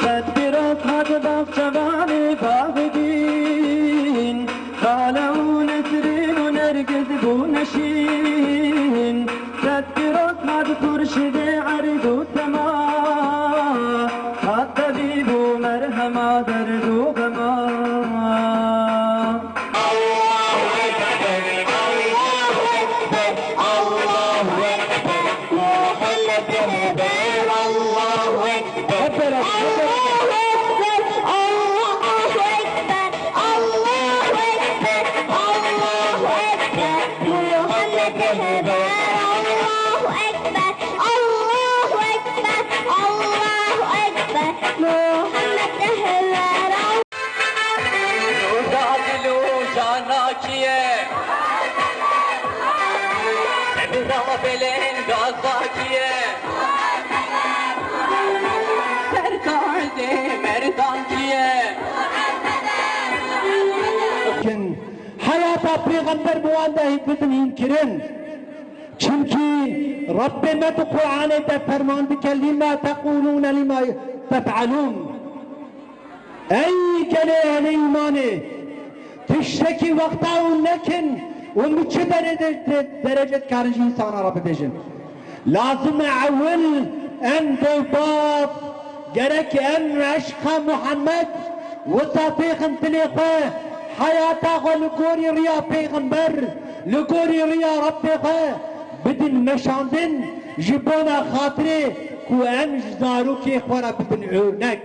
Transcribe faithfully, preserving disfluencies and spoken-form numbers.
Qet pîroz hat baxçevanê bax din, Lale û Nesrîn û Nergiz bûne şîn. Qet pîroz hat xurşîdê erd û sema, hat tebîb û merhema derd û xema. Allahu Ekber, Allahu Ekber, Allahu Ekber. Muhammed Rehber, Allahu Ekber. Hep beraber, hep beraber. Allahu Ekber, Allahu Ekber, Allahu Ekber, Allahu Ekber. Muhammed Rehber, Allahu Ekber, Allahu Ekber, Allahu Ekber. Muhammed Rehber, Allahu Rûda dil û cana kî ye? Sebra belên gaza kî ye? Serdardê merdan kî ye? Kin heyata pêxember bi wan de hîn bidin hîn kirin. Çimkî Rabbê me di Qur'anê de ferman dike, "Lima tequlûne lima tef'elûn." Ey gelê ehlê îmanê, tiştekî wexta hûn nekin û min çi derece, derece dikarin ji însana re bibêjin? Lazim e ewil em dewbaz, gerek em eşqa Muhammed wisa têxin dilê xwe, heyata xwe li gorî riya pêxember, li gorî riya Rebbê xwe bidin meşandin, ji bona xatirê ku em ji zarokê xwe re bibin örnek.